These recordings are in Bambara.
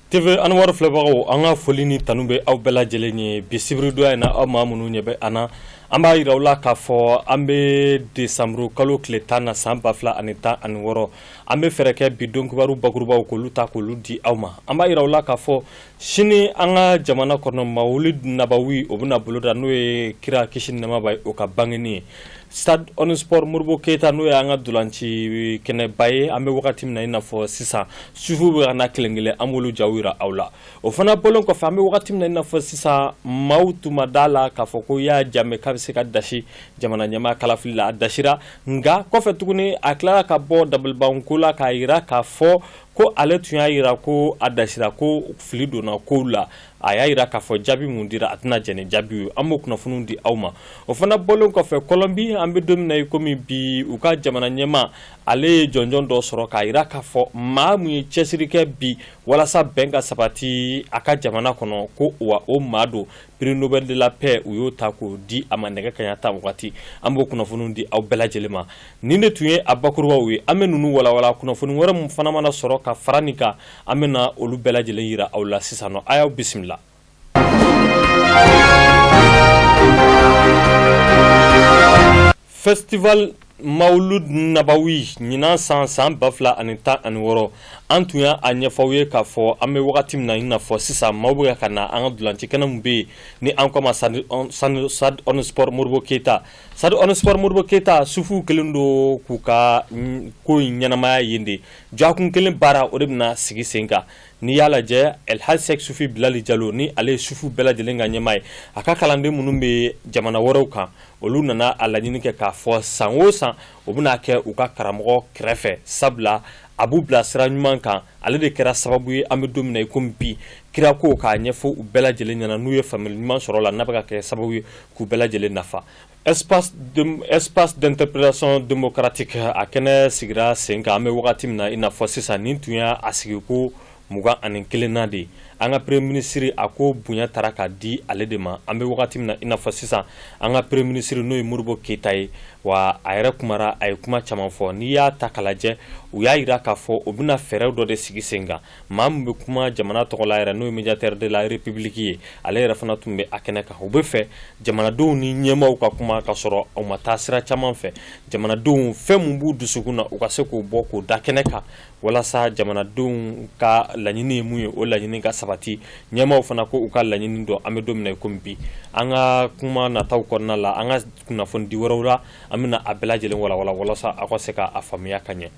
TV Anwar filɛbagaw, an ka foli ni tanu bɛ aw bɛɛ lajɛlen ye bi sibiridonya in na. Aw maa minnu ɲɛ bɛ an na, an b'a yira aw la k'a fɔ an bɛ desanburu kalo tile 10 na, san 2016. An bɛ fɛɛrɛ kɛ bi don kibaru bakurubaw k'olu ta k'olu di aw ma. An b'a yira aw la k'a fɔ sini, an ka jamana kɔnɔ, Mawulid Nabawi, o bɛna boloda, n'o ye kira kisi ni nɛɛma b'a ye, o ka bangeni ye. Stade Omnisport Modibo Keyita, n'o ye an ka ntolanci kɛnɛba ye, an bɛ wagati min na i n'a fɔ sisan, sufuw bɛ ka na kelen kelen, an b'olu jaw yira aw la. O fana bɔlen kɔfɛ, an bɛ wagati min na i n'a fɔ sisan, maaw tun ma da la k'a fɔ ko Yaya Jame k'a bɛ se ka dasi jamana ɲɛmaa kalafili la. A dasira, nka kɔfɛ tuguni a tilara ka bɔ dabalibanko la k'a yira k'a fɔ ko ale tun y'a yira ko a dasira, ko fili donna kow la. A y'a yira k'a fɔ jaabi mun dira, a tɛna jɛn ni jaabi ye. An b'o kunnafoniw di aw ma. O fana bɔlen kɔfɛ, Kɔlɔnbi, an bɛ don min na i komi bi, u ka jamana ɲɛmaa, ale ye jɔnjɔn dɔ sɔrɔ k'a yira k'a fɔ maa mun ye cɛsiri kɛ bi walasa bɛn ka sabati a ka jamana kɔnɔ, ko wa o maa don, prix Nobel de la paix, u y'o ta k'o di a ma nɛgɛ kaɲa 10 wagati. An b'o kunnafoniw di aw bɛɛ lajɛlen ma. Nin de tun ye a bakurubaw ye. An bɛ ninnu walawala. Kunnafoni wɛrɛ mun fana mana sɔrɔ ka fara nin kan, an bɛna olu bɛɛ lajɛlen yira aw la sisan nɔ. A y'aw bisimila. Festival Mawulud Nabawi ɲinan san, san 2016, an tun y'a ɲɛfɔ aw ye k'a fɔ an bɛ wagati min na i n'a fɔ sisan, maaw bɛ ka na an ka ntolanci kɛnɛ min bɛ yen ni an ko a ma Stade Omnisport Modibo Keyita. Stade Omnisport Modibo Keyita, sufuw kɛlen don k'u ka ko in ɲɛnamaya yen de. Dɔgɔkun kelen baara, o de bɛna sigi sen kan. N'i y'a lajɛ, El Hadj Cheick Sufi Bilali Jalo, ni ale ye sufu bɛɛ lajɛlen ka ɲɛmaa ye, a ka kalanden minnu bɛ jamana wɛrɛw kan, olu nana a laɲini kɛ k'a fɔ san o san o bɛna kɛ u ka karamɔgɔ kɛrɛfɛ, sabula a b'u bila sira ɲuman kan. Ale de kɛra sababu ye, an bɛ don min na i komi bi, kira ko k'a ɲɛfɔ u bɛɛ lajɛlen ɲɛna, n'u ye faamuyali ɲuman sɔrɔ la, n'a bɛ ka kɛ sababu ye k'u bɛɛ lajɛlen nafa. Espace d'interpellation démocratique, a kɛnɛ sigira sen kan an bɛ wagati min na i n'a fɔ sisan. Nin tun y'a sigi ko 21nan de ye. An ka premier ministre, a ko bonya taara k'a di ale de ma. An bɛ wagati min na i n'a fɔ sisan, an ka premier ministre, n'o ye Modibo Keyita ye, wa a yɛrɛ kumara, a ye kuma caman fɔ. N'i y'a ta k'a lajɛ, u y'a yira k'a fɔ u bɛna fɛɛrɛw dɔ de sigi sen kan. Maa min bɛ kuma jamana tɔgɔ la yɛrɛ, n'o ye médiateur de la République ye, ale yɛrɛ fana tun bɛ a kɛnɛ kan. U bɛ fɛ jamanadenw ni ɲɛmaaw ka kuma ka sɔrɔ u ma taa sira caman fɛ. Jamanadenw, fɛn min b'u dusukun na, u ka se k'o bɔ k'o da kɛnɛ kan, walasa jamanadenw ka laɲini ye mun ye, o laɲini ka sabati. Ɲɛmaaw fana ko u ka laɲini dɔn. An bɛ don min na i komi bi, an ka kuma nataw kɔnɔna la, an ka kunnafoni di wɛrɛw la, an bɛna a bɛɛ lajɛlen walawala walasa aw ka se ka a faamuya ka ɲɛ.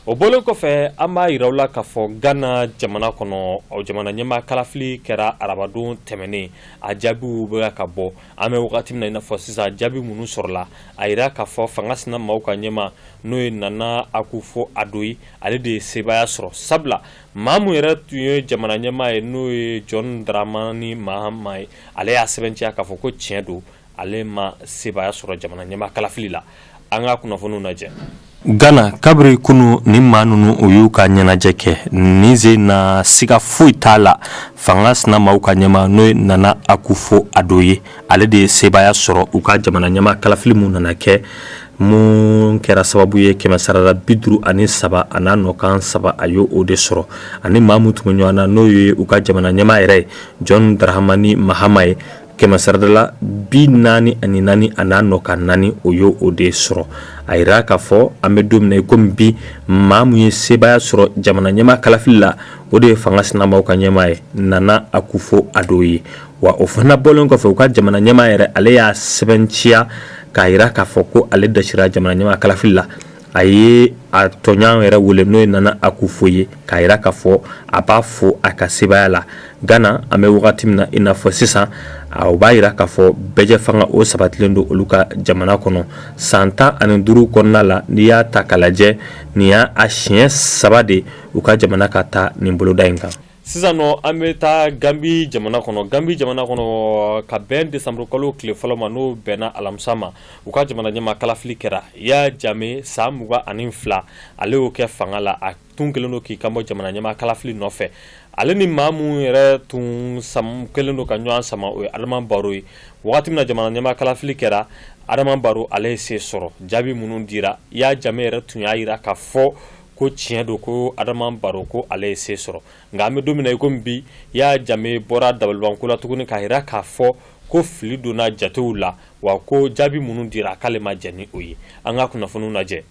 O bɔlen kɔfɛ, an b'a yira aw la k'a fɔ Gana jamana kɔnɔ, o jamana ɲɛmaa kalafili kɛra arabadon tɛmɛnen. A jaabiw bɛ ka bɔ an bɛ wagati min na i n'a fɔ sisan. Jaabi minnu sɔrɔla, a yira k'a fɔ fanga sina maaw ka ɲɛmaa, n'o ye Nana Akufo Addo ye, ale de ye sebaaya sɔrɔ, sabula maa min yɛrɛ tun ye jamana ɲɛmaa ye, n'o ye John Dramani Mahama ye, ale y'a sɛbɛntiya k'a fɔ ko tiɲɛ don, ale ma sebaaya sɔrɔ jamana ɲɛmaa kalafili la. An ka kunnafoniw lajɛ. Gana, kabiri kunu, ni maa ninnu, u y'u ka ɲɛnajɛ kɛ nin sen na, siga foyi t'a la, fanga sina maaw ka ɲɛmaa, n'o ye Nana Akufo Addo ye, ale de ye sebaaya sɔrɔ u ka jamana ɲɛmaa kalafili mun nana kɛ, mun kɛra sababu ye 153 a n'a nɔkan saba, a y'o o de sɔrɔ. Ani maa min tun bɛ ɲɔgɔn na, n'o ye u ka jamana ɲɛmaa yɛrɛ ye, John Dramani Mahama ye, 444 a n'a nɔkan naani, o y'o o de sɔrɔ. A yira k'a fɔ an bɛ don min na i komi bi, maa min ye sebaaya sɔrɔ jamana ɲɛmaa kalafili la, o de ye fanga sinamaw ka ɲɛmaa ye, Nana Akufo Addo ye. Wa o fana bɔlen kɔfɛ, u ka jamana ɲɛmaa yɛrɛ, ale y'a sɛbɛntiya k'a yira k'a fɔ ko ale dasira jamana ɲɛmaa kalafili la. A ye a tɔɲɔgɔn yɛrɛ wele, n'o ye Nana Akufo ye, k'a yira k'a fɔ a b'a fo a ka sebaaya la. Gana, an bɛ wagati min na i n'a fɔ sisan, o b'a yira k'a fɔ bɛɛjɛ fanga, o sabatilen don olu ka jamana kɔnɔ san 15 kɔnɔna la. N'i y'a ta k'a lajɛ, nin y'a a siɲɛ saba de u ka jamana ka taa nin boloda in kan. Sisan nɔ, an bɛ taa Gambi jamana kɔnɔ. Gambi jamana kɔnɔ, ka bɛn desanburu kalo tile fɔlɔ ma, n'o bɛnna alamisa ma, u ka jamana ɲɛmaa kalafili kɛra. Yaya Jame, san 22, ale y'o kɛ fanga la. A tun kɛlen don k'i kanbɔ jamana ɲɛmaa kalafili nɔfɛ. Ale ni maa min yɛrɛ tun kɛlen don ka ɲɔgɔn sama, o ye Adama Baro ye. Wagati min na jamana ɲɛmaa kalafili kɛra, Adama Baro, ale ye se sɔrɔ. Jaabi minnu dira, Yaya Jame yɛrɛ tun y'a yira k'a fɔ ko tiɲɛ don ko Adama Baro ko ale ye se sɔrɔ. Nka an bɛ don min na i komi bi, Yaya Jame bɔra dabalibanko la tuguni k'a jira k'a fɔ ko fili donna jatew la, wa ko jaabi minnu dira k'ale ma jɛn ni o ye. An ka kunnafoniw lajɛ.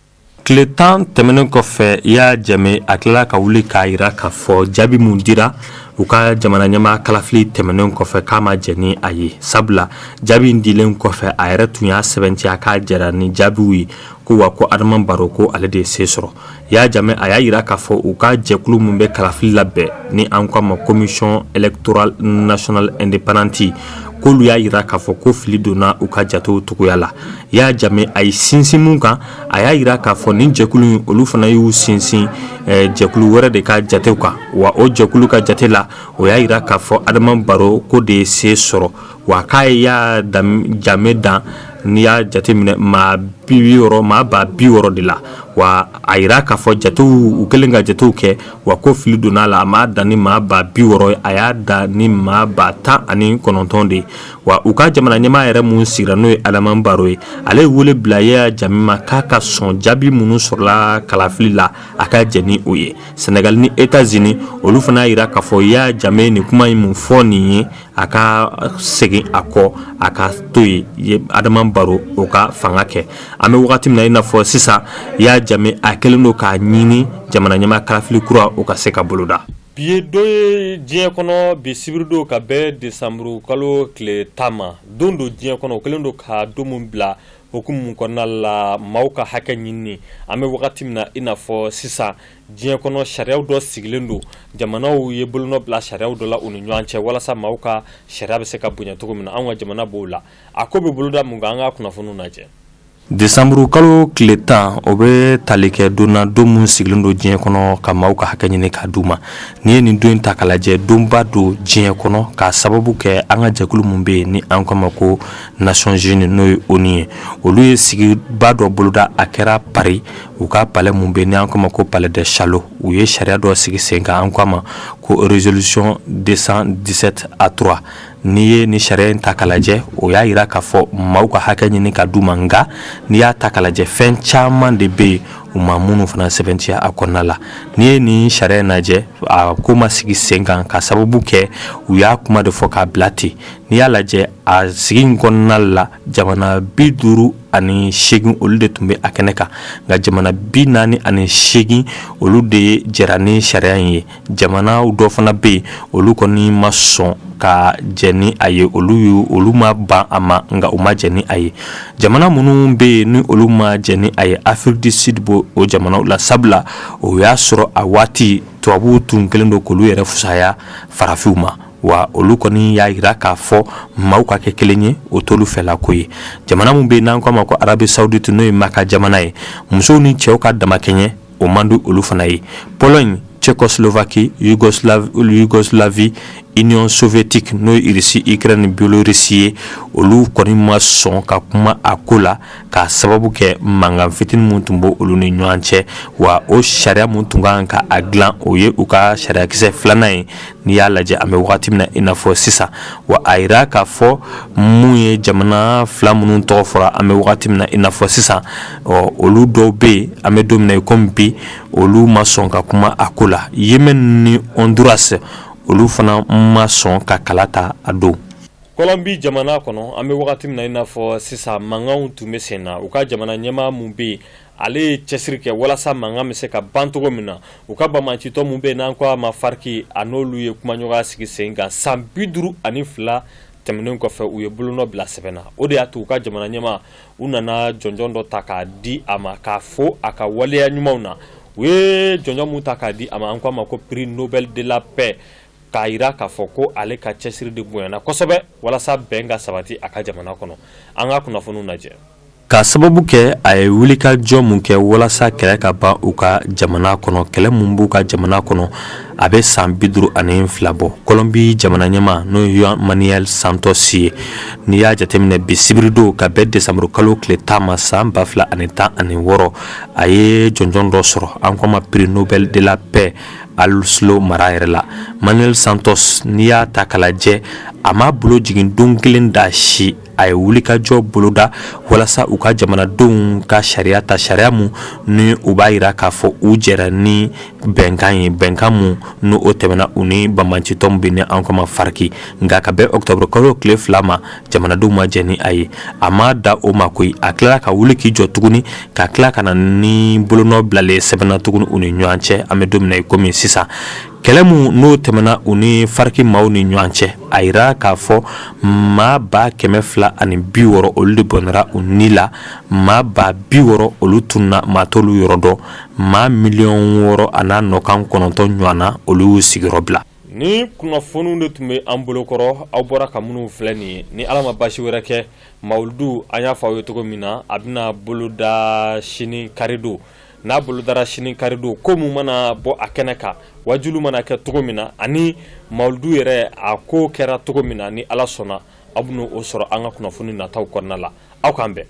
Tile 10 tɛmɛnen kɔfɛ, Yaya Jame a tilala ka wuli k'a jira k'a fɔ jaabi mun dira u ka jamana ɲɛmaa kalafili tɛmɛnen kɔfɛ, k'a ma jɛn ni a ye, sabula jaabi in dilen kɔfɛ, a yɛrɛ tun y'a sɛbɛntiya k'a jɛra ni jaabiw ye, ko wa ko Adama Baro ko ale de ye se sɔrɔ. Yaya Jame a y'a jira k'a fɔ u ka jɛkulu min bɛ kalafili labɛn ni an k'a ma Commission électorale nationale indépendante, k'olu y'a jira k'a fɔ ko fili donna u ka jatew cogoya la. Yaya Jame a ye sinsin mun kan, a y'a jira k'a fɔ nin jɛkulu in, olu fana y'u sinsin jɛkulu wɛrɛ de ka jatew kan, wa o jɛkulu ka jate la, o y'a jira k'a fɔ Adama Baro ko de ye se sɔrɔ, wa k'a ye Yaya Jame dan, n'i y'a jateminɛ, maa 60, maa 60,000 de la. Wa a jira k'a fɔ jatew, u kɛlen ka jatew kɛ, wa ko fili donna a la, a m'a dan ni maa 60,000 ye, a y'a dan ni maa 19,000 de ye. Wa u ka jamana ɲɛmaa yɛrɛ mun sigira, n'o ye Adama Baro ye, ale ye wele bila Yaya Jame ma k'a ka sɔn jaabi minnu sɔrɔla kalafili la, a ka jɛn ni o ye. Senegal ni États-Unis, olu fana y'a jira k'a fɔ Yaya Jame nin kuma in mun fɔ nin ye, a ka segin a kɔ, a ka to yen, Adama Baro o ka fanga kɛ. An bɛ wagati min na i n'a fɔ sisan, Yaya Jame a kɛlen don k'a ɲini jamana ɲɛmaa kalafili kura o ka se ka boloda. Bi ye don ye diɲɛ kɔnɔ, bi sibiridon ka bɛn desanburu kalo tile 10 ma, don don diɲɛ kɔnɔ o kɛlen don ka don min bila hukumu kɔnɔna la maaw ka hakɛ ɲini. An bɛ wagati min na i n'a fɔ sisan, diɲɛ kɔnɔ sariyaw dɔ sigilen don, jamanaw ye bolonɔ bila sariyaw dɔ la u ni ɲɔgɔn cɛ walasa maaw ka sariya bɛ se ka bonya cogo min na. Anw ka jamana b'o la. A ko bɛ boloda mun kan? An ka kunnafoniw lajɛ. Desanburu kalo tile 10, o bɛ tali kɛ don na, don min sigilen don diɲɛ kɔnɔ ka maaw ka hakɛ ɲini k'a d'u ma. N'i ye nin don in ta k'a lajɛ, donba don diɲɛ kɔnɔ, k'a sababu kɛ an ka jɛkulu min bɛ yen ni an k'a ma ko Nations Unies, n'o ye ONU ye, olu ye sigiba dɔ boloda. A kɛra Paris, u ka palais mun bɛ yen ni an k'a ma ko Palais de Chaillot. U ye sariya dɔ sigi sen kan, an k'a ma ko résolution 217 A3. N'i ye nin sariya in ta k'a lajɛ, o y'a jira k'a fɔ maaw ka hakɛ ɲini ka d'u ma. Nka n'i y'a ta k'a lajɛ, fɛn caman de bɛ yen u ma minnu fana sɛbɛntiya a kɔnɔna la. N'i ye nin sariya in lajɛ, a ko ma sigi sen kan ka sababu kɛ u y'a kuma de fɔ k'a bila ten. N'i y'a lajɛ, a sigi in kɔnɔna la, jamana 58 olu de tun bɛ a kɛnɛ kan, nka jamana 48 olu de jɛra ni sariya in ye. Jamana dɔ fana bɛ yen, olu kɔni ma sɔn ka jɛn ni a ye. Olu ma ban a ma, nka u ma jɛn ni a ye. Jamana minnu bɛ yen ni olu ma jɛn ni a ye, Afrique du Sud b'o o jamanaw la, sabula o y'a sɔrɔ a waati tubabuw tun kɛlen don k'olu yɛrɛ fusaya farafinw ma, wa olu kɔni y'a jira k'a fɔ maaw ka kɛ kelen ye, o t'olu fɛla ko ye. Jamana min bɛ yen n'an k'a ma ko Arabie Saoudite, n'o ye Maka jamana ye, musow ni cɛw ka damakɛɲɛ, o man di olu fana ye. Pologne, Tchécoslovaquie, Yougoslavie, Union soviétique, n'o ye Russie, Ukraine, Biélorussie ye, olu kɔni ma sɔn ka kuma a ko la, k'a sababu kɛ mankan fitinin min tun b'o olu ni ɲɔgɔn cɛ. Wa o sariya min tun kan ka a dilan, o ye u ka sariyakisɛ filanan ye, n'i y'a lajɛ an bɛ wagati min na i n'a fɔ sisan. Wa a jira k'a fɔ mun ye, jamana fila minnu tɔgɔ fɔra, an bɛ wagati min na i n'a fɔ sisan, ɔ olu dɔw bɛ yen, an bɛ don min na i komi bi, olu ma sɔn ka kuma a ko la. Yémen ni Honduras, olu fana ma sɔn ka kala ta a don. Colombie jamana kɔnɔ, an bɛ wagati min na i n'a fɔ sisan, mankanw tun bɛ sen na. U ka jamana ɲɛmaa mun bɛ yen, ale ye cɛsiri kɛ walasa mankan bɛ se ka ban cogo min na. U ka banbaancitɔn mun bɛ yen n'an ko a ma FARC, a n'olu ye kumaɲɔgɔnya sigi sen kan. San 52 tɛmɛnen kɔfɛ, u ye bolonɔ bila sɛbɛn na. O de y'a to u ka jamana ɲɛmaa, u nana jɔnjɔn dɔ ta k'a di a ma, k'a fo a ka waleya ɲumanw na. U ye jɔnjɔn mun ta k'a di a ma, an ko a ma ko prix Nobel de la paix, k'a jira k'a fɔ ko ale ka cɛsiri de bonyana kosɛbɛ walasa bɛn ka sabati a ka jamana kɔnɔ. An ka kunnafoniw lajɛ. Ka sababu kɛ a ye wulikajɔ mun kɛ walasa kɛlɛ ka ban u ka jamana kɔnɔ, kɛlɛ mun b'u ka jamana kɔnɔ, a bɛ san 52 bɔ. Colombie jamana ɲɛmaa, n'o ye Juan Manuel Santos ye, n'i y'a jateminɛ bi sibiridon ka bɛn desanburu kalo tile 10 ma san 2016, a ye jɔnjɔn dɔ sɔrɔ, an ko a ma prix Nobel de la paix, Oslo mara yɛrɛ la. Manuel Santos, n'i y'a ta k'a lajɛ, a m'a bolo jigin don kelen da si. A ye wulikajɔ boloda walasa u ka jamanadenw ka sariya ta, sariya mun ni u b'a jira k'a fɔ u jɛra ni bɛnkan ye, bɛnkan mun n'o o tɛmɛna u ni banbaancitɔn bɛ ni an k'a ma FARC. Nka ka bɛn octobre kalo tile 2 ma, jamanadenw ma jɛn ni a ye. A ma da o ma koyi, a tilala ka wuli k'i jɔ tuguni, ka tila ka na ni bolonɔ bilalen sɛbɛn na tuguni u ni ɲɔgɔn cɛ. An bɛ don min na i komi sisan, kɛlɛ min n'o tɛmɛna u ni FARC maaw ni ɲɔgɔn cɛ, a yira k'a fɔ maa 260,000 olu de bɔnɛra u ni la, maa 60,000 olu tununna, maa t'olu yɔrɔ dɔn, maa miliyɔn 6 a n'a nɔkan 9 ɲɔgɔn na, olu y'u sigiyɔrɔ bila. Ni kunnafoniw de tun bɛ an bolokɔrɔ, aw bɔra ka minnu filɛ nin ye. Ni Ala ma basi wɛrɛ kɛ, mawuludu, an y'a fɔ aw ye cogo min na, a bɛna boloda sini karidon. N'a bolodara sini karidon, ko mun mana bɔ a kɛnɛ kan, wajulu mana kɛ cogo min na, ani mawuludu yɛrɛ a ko kɛra cogo min na, ni Ala sɔnna, aw bɛna o sɔrɔ an ka kunnafoni nataw kɔnɔna la. Aw k'an bɛn.